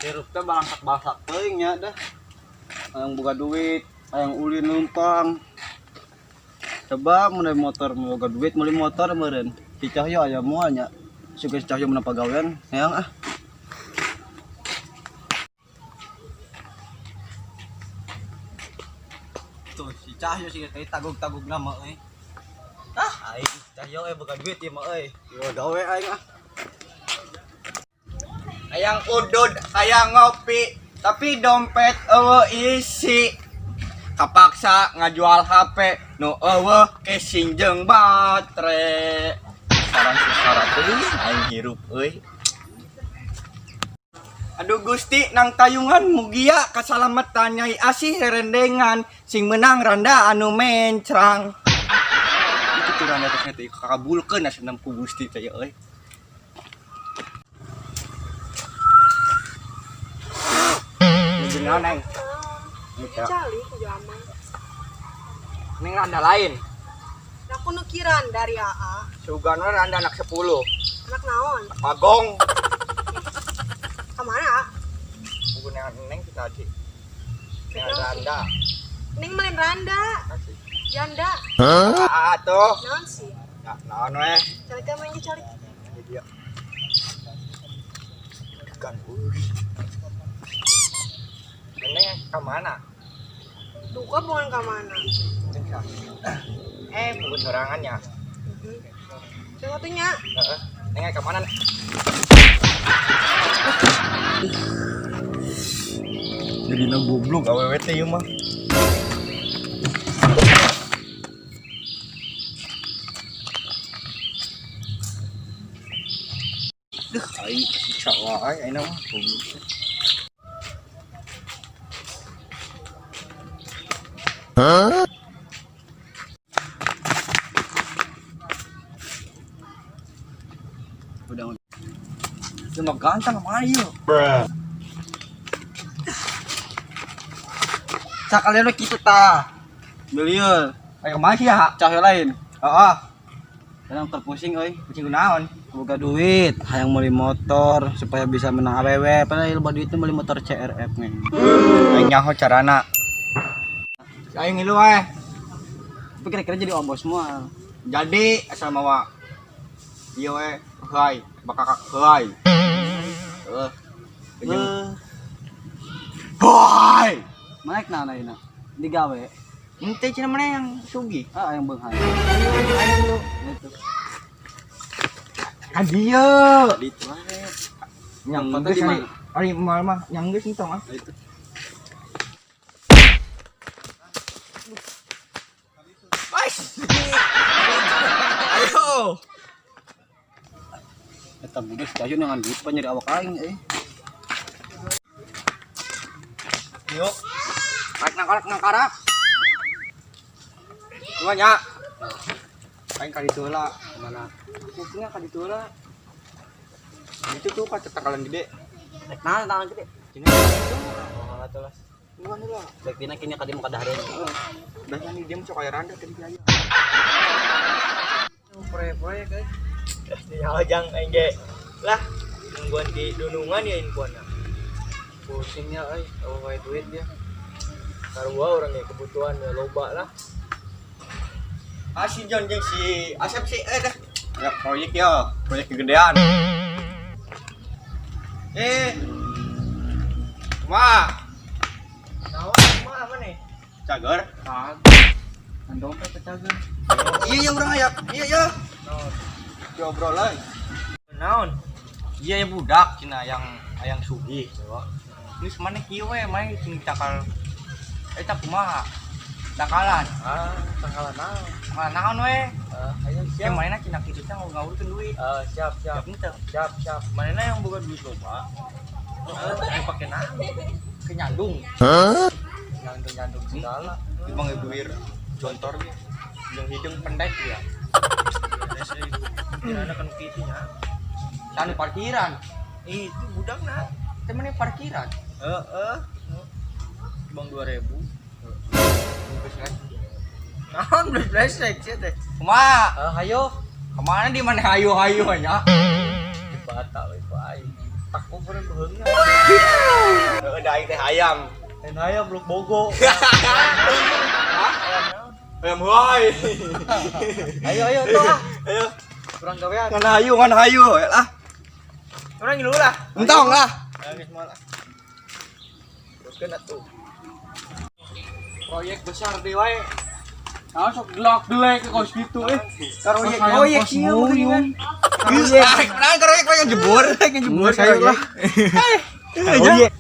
Hirup teh balangsak-balangsak teuing nya dah. Hayang boga duit, hayang ulin numpang. Coba mun motor boga duit meuli motor meureun. Si Cahyo aya moal nya. Suka si Cahyo menang pagawean, hayang ah. Tuh si Cahyo sih teh tagug-tagug nama euy. Ah, aing Cahyo boga duit ieu mah euy. Gawe aing ah. Hayang udud, hayang ngopi, tapi dompet eueuh isi. Kapaksa ngajual HP nu eueuh casing jeung batre. Sarang susara teuing aing hirup euy. Aduh Gusti nang tayungan mugia kasalamatan Nyai Asih herendengan sing menang randa anu mencrang. Itu tuh randa teh teh kakabulkeun asana ku Gusti teh euy. Naon neng? Cali ku jaman. Neng randa lain. Aku nu kiran dari AA. Sugana randa anak 10. Anak naon? Bagong. Ka mana? Buku neng neng kita aja. Neng randa. Neng melin randa. Janda. Hah? Tuh. Naon sih? Ya, naon weh. Calik teh main calik. Ini dia. Kan euy. Neng ka mana? Duka bukan ka mana? Buku sorangan ya. Heeh. Satunya. Heeh. Neng ka mana? Jadi na goblok awewe teh ieu mah. Duh, aing kasiksa wae aing mah goblok. Huh? Udah. Itu mah ganteng kemana yuk? Bruh. Sakalian we kitu tah. Beliau Ayo kemana sih ya? Cahyo lain. Heeh. Kadang terpusing euy. Pusing kunaon? Boga duit, hayang meuli motor supaya bisa menang AWW. Padahal loba duitnya meuli motor CRF nih. Aing nyaho carana. Aing ngilu we. Tapi kira-kira jadi om bos semua. Jadi asal mawa ieu we heuay, bakakak heuay. Heeh. Eh, Heuay. naik nah ayeuna. Digawe. Ente cenah mana yang sugih? Ah, yang beunghar. Aing lu. Itu. Ka dieu. Di itu wae. Yang Tempatnya geus di ari mana? ari moal mah yang geus entong ah. Itu. Ayo. Eta budak si Cahyo nangan duit pa nyeri awak aing euy. Yuk. Naik nangkarak nangkarak. Dua nya. Aing ka ditu heula. Mana? Kupingnya ka ditu heula. Itu tuh ka tangkalan gede. Rek naon tangan gede. Cina. Oh, atuh lah. Bukan heula. Baik dina kini ka dieu mah kadahareun. Udah kan dia sok aya randa tadi aya. Proyek-proyek euy. Ya jang aing ge. Lah, nungguan di dunungan ya infonya. Pusingnya euy, eueuh wae duit dia. Sarua urang ge kebutuhan ya loba lah. Ah si John jeung si Asep sih dah. Ya proyek ya, proyek kegedean. Eh. Kumaha? Naon kumaha maneh? Cager. Kan dompet cager. Iya ya urang aya. Iya ya. Naon? Diobrol euy. Naon? Iya ya budak cina yang hayang sugih coba. Ini semana kieu we main sing cakal. Eta kumaha? Cakalan. Ah, tangkalan naon? Cakalan naon we? Ah, ayo Ya siap. mainna cina kitu teh ngawurkeun duit. Ah, siap, siap. Siap henteu. Siap, siap. Manehna yang boga duit loba. Heeh, pake naon? Kenyandung. Huh? Nyandung-nyandung segala. Itu mah ngebuir jontor ge. Jeung hidung pendek ya. Kirana kan kitu nya. Sanu parkiran. Itu budakna. Teh mana parkiran? Heeh. Bang 2000. Naon blesek sih teh. Kumaha? Ah, hayo. Kemana di mana hayu-hayu nya? Di Batak we ku aing. Tak ukur beheungna. Da aing teh hayam. Lain hayam blok bogo. Hayam wae. Ayo ayo tuh ah. Ayo. Kurang gawean. Ngan hayu, ngan hayu lah. Urang ngilu lah. Entong lah. Ayo geus moal. Teruskeun atuh. Proyek besar di wae. Nah, sok gelak-gelek kos gitu eh. Karoyek Hayam proyek kos ieu nguyung. Kenapa karoyek pengen jebur, pengen jebur Saya lah. Karoyek.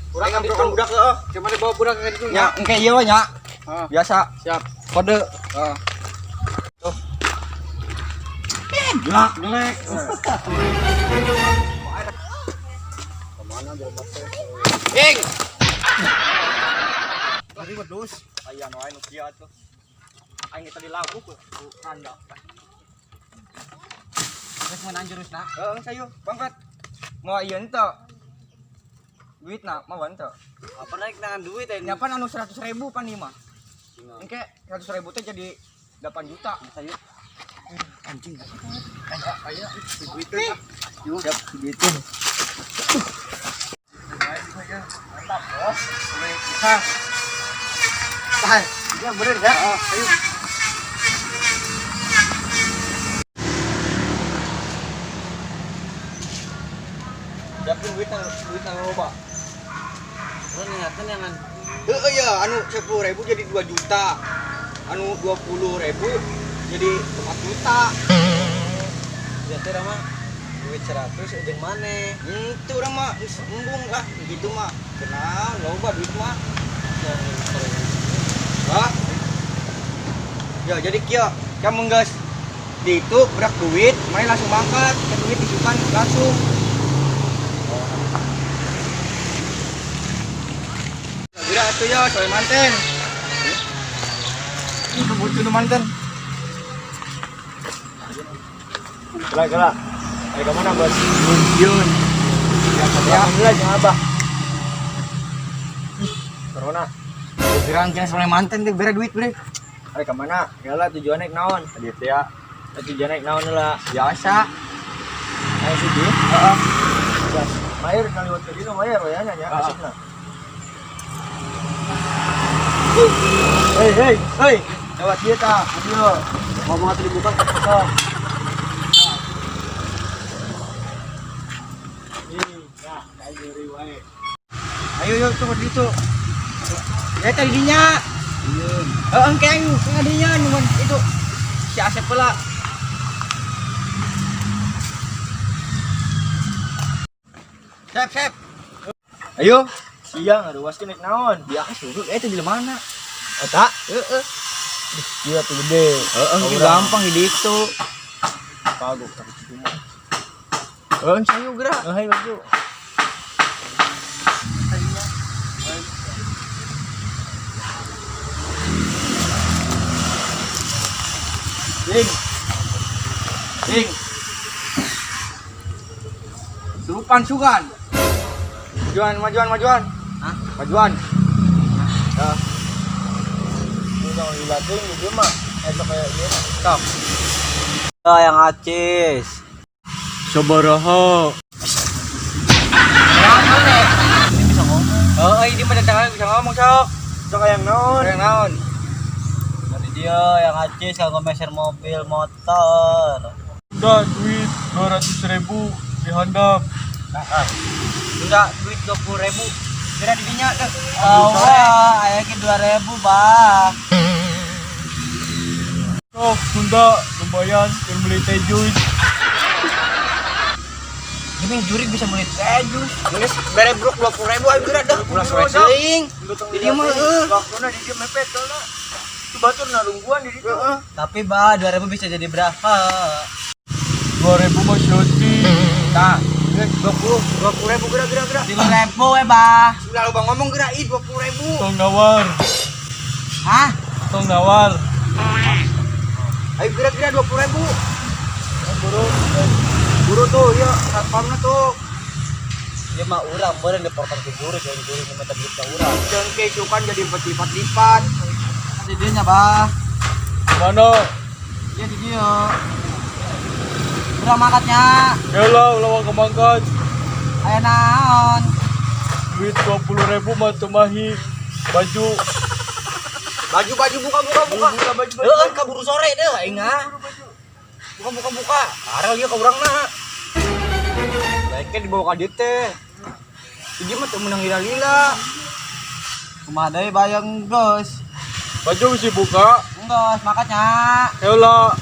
Urang ngambil budak heeh. Cuman dibawa budak ke ditu Nya, engke ieu we nya. Ah. Biasa. Siap. Kode. Ah. Tuh. Gelak gelek. Ing. Tadi wedus. Aya nu aya nu kieu atuh. Aing tadi lagu ku randa. Geus meunang jurusna. Heeh, sayu, bangkat. Mau ieu henteu. Duitna mau henteu. Apa naik nangan duit eh. Nya pan anu 100.000 pan ieu mah. Engke 100.000 teh jadi 8 juta. Sayu. Anjing. Ayo, duitnya. Siap, duitnya. Mantap, Bos. Boleh bisa. Tahan. Ya bener ya. Ayo. Siapin duit nang duit nang loba. Lu niatnya jangan Heeh ya, anu 10.000 jadi 2 juta. Anu 20.000 jadi 4 juta. berarti Rama duit 100 ujung mana? Itu urang mah geus embung lah gitu mah. Kenal loba duit mah. Hah? Ya jadi kieu, kamu geus di itu berak duit, mana langsung mangkat, ke duit isukan langsung. Geura atuh ya, soe manten. Ini kebutuhan nu manten. Gelah gelah. Ayo ke mana, Bos? Yun. Ya, alhamdulillah jeung Abah. Corona. Gerang kena soe manten teh bere duit bere. Ayo ke mana? Gelah tujuannya naik naon? Tadi teh ya Tujuannya naik naon lah. biasa. Ayo sih. Heeh. Gas. Mayer kaliwat ke dieu mayer we nya nya Heeh. asupna. Hei hei hei, lewat dieu tah, dieu. Ngomong atuh dibuka sok. Ih, nah, kayak nyeri wae. Ayo yuk tunggu di situ. Ya tadi dinya. Iya. Heeh, engke aing ngadinya nuhun itu si Asep pula. Sep, sep. Ayo. Siang ngaruaskeun naik naon? Biasa suruh eh itu di mana? Eta, Heeh. ieu tuh gede. Heeh, ini gampang di itu. Kagok tapi cuma. Heeh, sayu gerak. Hei baju. Ding. Ding. Surupan sugan. Majuan, majuan, majuan. Hah? Majuan. Ya, Ini jangan dilatih di dieu mah. Eta kayak ieu. stop. Ah, yang acis. Sabaraha. Ini bisa ngomong. Oh, ini mah datangan bisa ngomong sok. Sok hayang naon? Yang naon? Dari dia yang acis kalau meser mobil motor. Udah duit 200.000 dihandap. Enggak, duit 20.000. Kira di dinya dah. Oh, wah, aya ke 2000, Bah. Sok Sunda lumayan keur beli teh jus. Ini juri bisa beli teh jus. Geus bere bruk 20.000 ayo geura dah. Ulah sore teuing. Di dieu mah heueuh. Waktuna di dieu mepet soalna. Itu batur narungguan di ditu. Heeh. Tapi, Bah, 2000 bisa jadi berapa? 2000 mah syuting. Tah, geus 20 20.000 geura geura geura. 3000 we, Bah. Sudah loba ngomong geura ih 20.000. Tong nawar, Hah? tong nawar. Ayo geura geura 20.000. Buru Buru tuh, ya satpamna tuh. Dia mah urang meureun deportan ke guru, jangan guru minta duit ke urang. Jangan keisukan jadi berlipat-lipat. Di dieu nya, Bah. Mana? Iya di dieu. Urang mangkatnya. Gela ulah kemangkat. Aya naon? Duit 20.000 mah teu mahi. Baju. Baju baju buka buka buka. Buka baju. Heeh, kaburu sore deh aing ah. Buka buka buka. Arel ieu ka urangna. Baiknya dibawa ka dieu teh. Ieu mah teu meunang lila-lila. Kumaha deui bayang geus. Baju bisa buka. Geus makanya. Heula.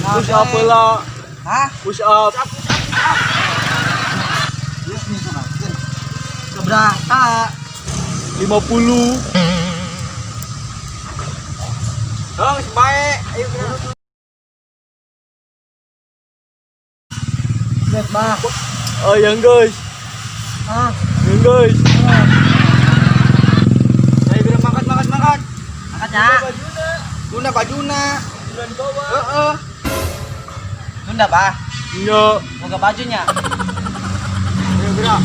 Push up heula. Hah? Push up. Geus nih kumaha. Seberapa? 50. Heuh, geus bae. Ayo geura. Geus mah. Oh, yang guys. Hah? Yang guys. Ayo geura makan makan makan. Makanya. Tunda bajuna. Heeh. Tunda bah. Nya. Boga bajunya. Ayo geura.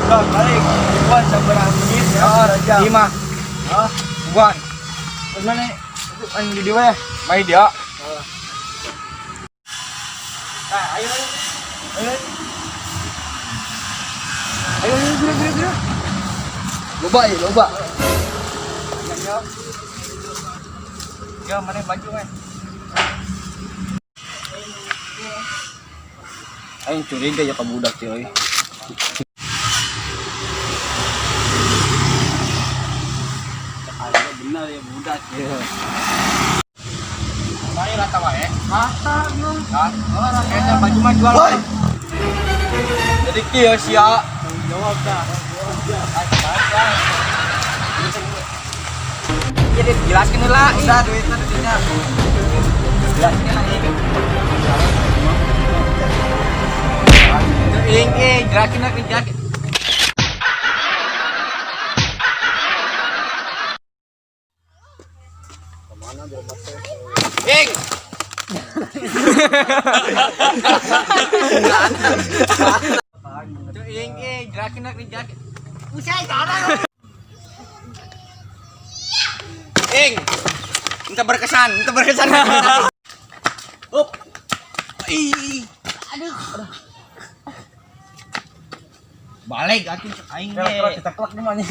Bang, balik. Bukan sabaraha menit ya. Lima. Hah? Bukan. Mana? Itu aing di dieu we. Mai dia. Nah, ayo ayo. Ayo. Ayo ayo geura geura geura. Loba ya, loba. Ya, mana baju we. Aing curiga ya ka budak teh euy. Aing bener ya budak ya. Mari rata wae. Rata yo. Rata. Eta baju mah jual. Jadi kieu sia. Jawab dah. Jadi jelaskeun heula. Udah duitnya duitnya. Jelaskeun lah ih. Ing ing jelaskeun lah jelaskeun. Ing. Ing ing jelaskeun lah jelaskeun. Usai cara. Ing. Minta berkesan, minta berkesan. Up. Ih. Aduh. Balik atuh cek aing ge. Kita kelak di mana?